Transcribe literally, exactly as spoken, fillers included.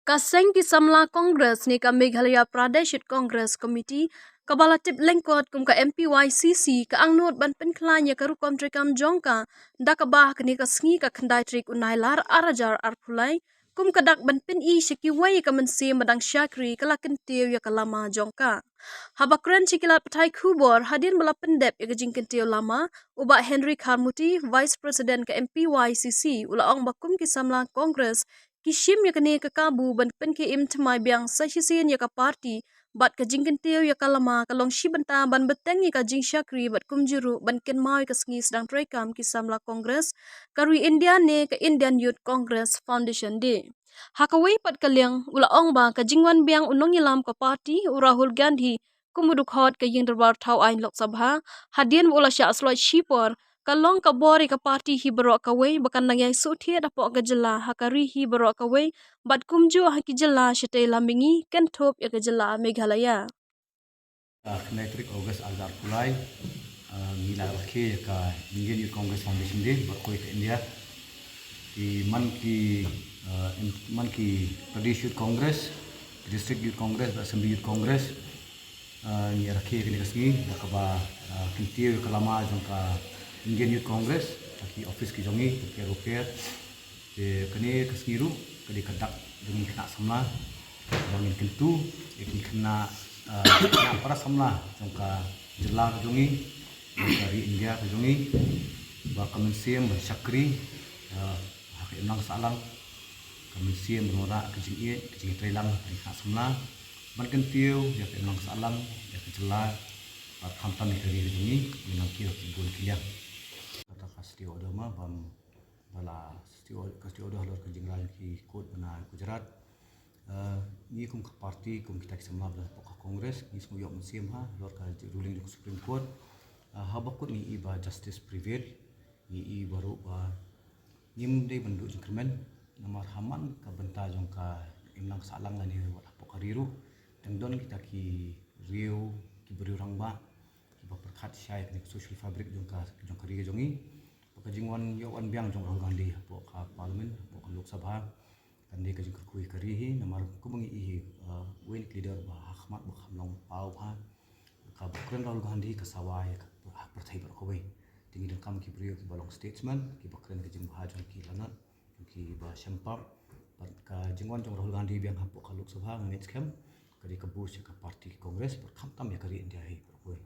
Ka seng ki samla Congress ne ka Meghalaya Pradesh Youth Congress Committee, kaba la tip lyngkot kum ka M P Y C C, ka angnud ban pynkhlaiñ ïa ka rukom treikam jong ka da kaba ha kane ka sngi, ka khyndai tarik u Nailar ar hajar arphew lai, kum ka dak ban pyni sha kiwei ïa ka mynsiem ba dang shakri, ka la kyntiew ïa ka lama jong ka. Haba kren sha ki lad pathai khubor hadien ba la pyndep ïa ka jingkyntiew lama, u Bah Henry Kharmuti, Vice President ka M P Y C C, u la ong ba kum ki samla Congress, ki shim ïa kane ka kabu ban pynkhie im thymmai biang sa shisien ïa ka party bad ka jingkyntiew ïa ka lama ka long shi bynta ban bteng ïa ka jingshakri bad kumjuh ruh ban kynmaw ïa ka sngi sdang treikam ki samla Congress ka ri India ne ka Indian Youth Congress Foundation Day. Ha kawei pat ka liang, u la ong ba ka jingwan biang u nongïalam ka party, u Rahul Gandhi, kum u dkhot ka ïing dorbar thaw aiñ Lok Sabha, hadien ba u la shah slot shipor, ka long ka bor ïa ka party hi baroh kawei ba kan nang ïai shu thied hapoh ka jylla ha ka ri hi baroh kawei, bad kumjuh ha ki jylla shatei lam mihngi, kynthup ïa ka jylla Meghalaya. Ah, khyndai tarik August ar hajar arphew lai, ah, ngi la rakhe ïa ka Indian Youth Congress Foundation Day baroh kawei ka India. Ki man ki, ah, in-, man ki Pradesh Youth Congress, District Youth Congress, Assembly Youth Congress, ah, ngi rakhe kane ka sngi da kaba, ah, kyntiew ïa ka lama jong ka Indian Youth Congress ha ki office ki jong ngi, ka ker ka ker. Te kane ka sngi ruh ka dei ka dak jong ngi khynnah samla, jong ngi kyntu ïa ki khynnah, ah, khynnah para samla jong ka jylla ka jong ngi, jong ka ri India ka jong ngi, ba ka mynsiem ban shakri, ah, ha ka imlang sahlang, ka mynsiem ban wanrah ka jingïeit, ka jingïatreilang ha ka ri khynnah samla, ban kyntiew ïa ka imlang sahlang ïa ka jylla, bad khamtam ïa ka ri ka jong ngi, ngi nang kiew ha ki bun ki liang. Kata ka stay order ma bam ba la stay or-, ka stay order halor ka jingrwai jong ki court ba na Gujarat. Ah, ngi kum ka party, kum kita ki samla ba don hapoh ka Congress, ngi sngewthuh mynsiem ha halor ka ruling jong ka Supreme Court. Ah, haba kut ngi i ba justice prevail, ngi i baroh ba ngim dei ban duh jingkyrmen, namar ha man ka bynta jong ka imlang sahlang lane wat hapoh ka ri ruh dang don kita ki riew, ki briew rangbah kiba pyrkhat shai ïa kane ka social fabric jong ka, jong ka ri ka jong ngi. Ba ka jingwan ïoh wan biang jong Rahul Gandhi hapoh ka Parliament, hapoh ka Lok Sabha, kan dei ka jingkyrkhu ïa ka ri hi, namar kumba ngi i hi, uh, uwei na ki leader ba ha khmat ba kham long paw bha. Kaba kren Rahul Gandhi ka sawa ïa ka, ha pyrthei baroh kawei. Te ngi donkam ki briew kiba long statesman, kiba kren ka jingbha jong ki lanot, jong kiba shem pap. Bad ka jingwan jong Rahul Gandhi biang hapoh ka Lok Sabha, nga ngeit skhem ka dei ka boost ïa ka party Congress bad khamtam ïa ka ri India hi baroh kawei.